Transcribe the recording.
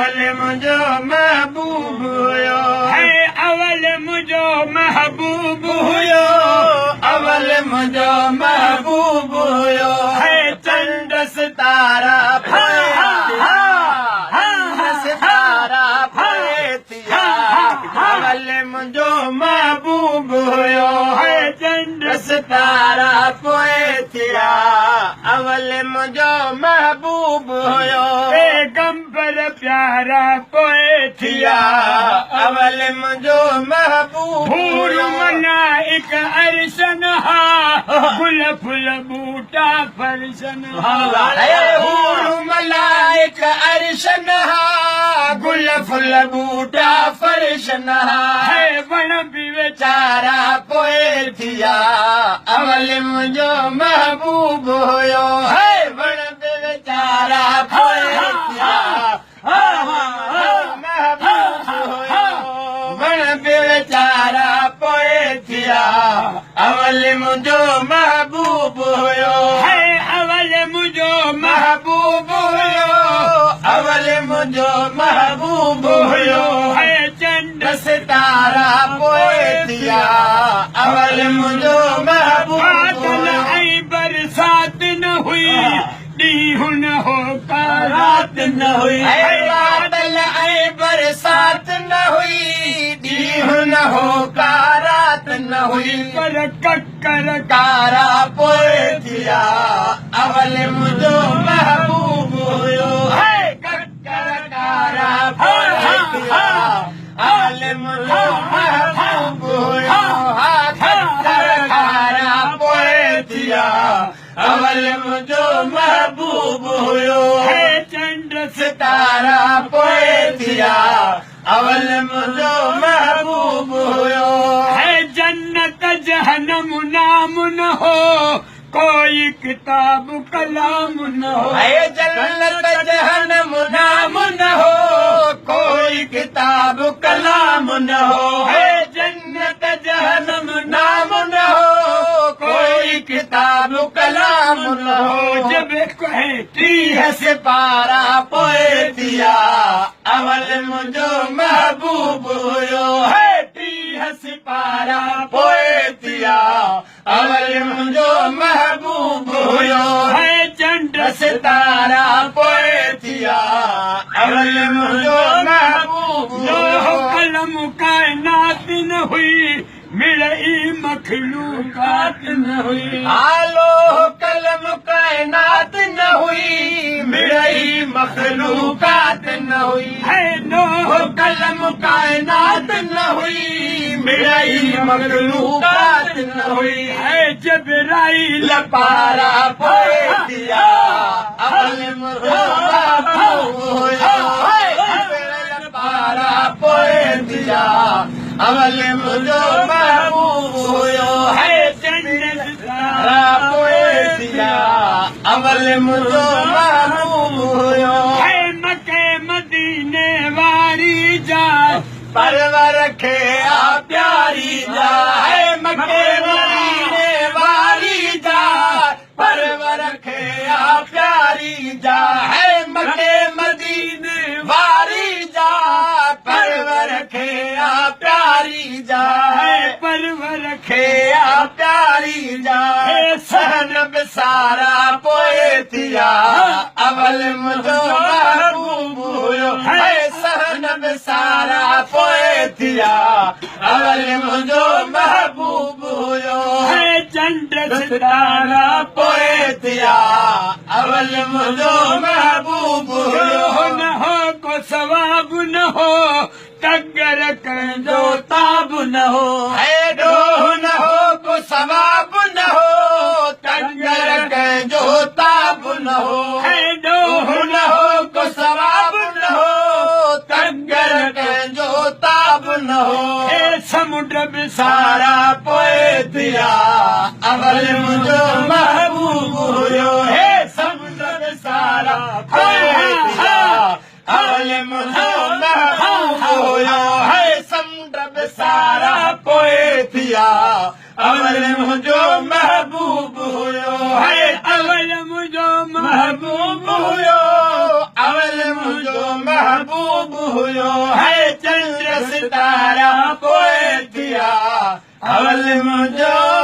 اول منهنجو محبوب هيو. هي اول منهنجو محبوب هيو. اول منهنجو محبوب هيو. هي چنڊ ستارا پوءِ ٿيا، چنڊ ستارا پوءِ ٿيا. اول منهنجو محبوب هيو. هي چنڊ ستارا پوءِ ٿيا. اول منهنجو محبوب هيو. پيغمبر پيارا پوءِ ٿيا. اول منهنجو محبوب حور هيو. ملائڪ عرشن ها، گل ڦل ٻوٽا فرشن ها. حور ملائڪ عرشن ها، گل ڦل ٻوٽا فرشن ها. هي وڻ به ويچارا پوءِ ٿيا. اول منهنجو محبوب هيو. هي وڻ به ويچارا پوءِ ٿيا. محبوب هيو. وڻ به ويچارا پوءِ ٿيا. اول منهنجو محبوب هيو. هي اول منهنجو محبوب هيو. اول منهنجو محبوب هيو. هي چنڊ ستارا پوءِ ٿيا. اول منهنجو محبوب بادل هيو. ۽ برسات نه هئي، ڏينهن نه هو ڪا رات نه هئي. بادل ۽ برسات نه هئي، ڏينهن نه هو ڪا رات نه هئي. پر ڪڪر ڪارا پوءِ ٿيا. اول منهنجو محبوب هيو. هي ڪڪر ڪارا پوءِ ٿيا. اول منهنجو محبوب هيو. ها ڪڪر ڪارا پوءِ ٿيا. اول منهنجو محبوب هيو. هي چنڊ ستارا پوءِ ٿيا. اول منهنجو محبوب هيو. هي جنت جهنم نام نه هو، ڪوئي ڪتاب ڪلام نه هو. هي جنت جهنم نام نه هو، ڪوئي ڪتاب ڪلام نه هو. هي جنت جهنم نام نه هو، ڪوئي ڪتاب ڪلام نه هو. جب ڪنهن 30 سپارا پوءِ ٿيا. اول منهنجو محبوب هيو. هي 30 سپارا پوءِ ٿيا. اول منهنجو محبوب هيو. هي چنڊ ستارا پوءِ ٿيا. اول منهنجو محبوب لوح هيو. قلم ڪائنات نه هئي، مڙئي مخلوقات نه هئي. آلو قلم ڪائنات نه هئي، مڙئي مخلوقات نه هئي. هي لوح قلم ڪائنات نه هئي، مڙئي مخلوقات نه هئي. هي جبرائيل پارا پوءِ ٿيا. اول منهنجو محبوب هيو. پارا پوءِ ٿيا. اول منهنجو محبوب هيو. هي چنڊ ستارا پوءِ ٿيا. اول منهنجو محبوب هيو. هي مڪي مديني واري جاءِ، پرور کي آ پياري جاءِ. مڪي مديني واري جاءِ، پرور کي آ پياري جاءِ. مڪي مديني واري جاءِ، پرور کي آ پياري جاءِ. پرور کي آ پياري جاءِ. سهن به سارا پوءِ ٿيا. اول منهنجو محبوب هيو. هي سهن به سارا پوءِ ٿيا. اول منهنجو محبوب هيو. هي چنڊ ستارا پوءِ ٿيا. اول منهنجو محبوب هيو. نه هو ڪو ثواب نه هو، تگر ڪنهن جو تاب نه هو. هي ڏوهه نه هو ڪو ثواب نه هو، تنگر ڪنهن جو تاب نه هو. هي ڏوهه نه هو ڪو ثواب نه هو، تنگر ڪنهن جو تاب نه هو. هي سمنڊ به سارا پوءِ ٿيا. اول منهنجو محبوب هيو. هي سمنڊ به سارا پوءِ ٿيا. اول منهنجو محبوب هيو. هي سمنڊ به سارا پوءِ ٿيا. اول منهنجو محبوب هيو. هي اول منهنجو محبوب هيو. اول منهنجو محبوب हुयो है, चंड सितारा पोइ थिया, अवल मुंहिंजो।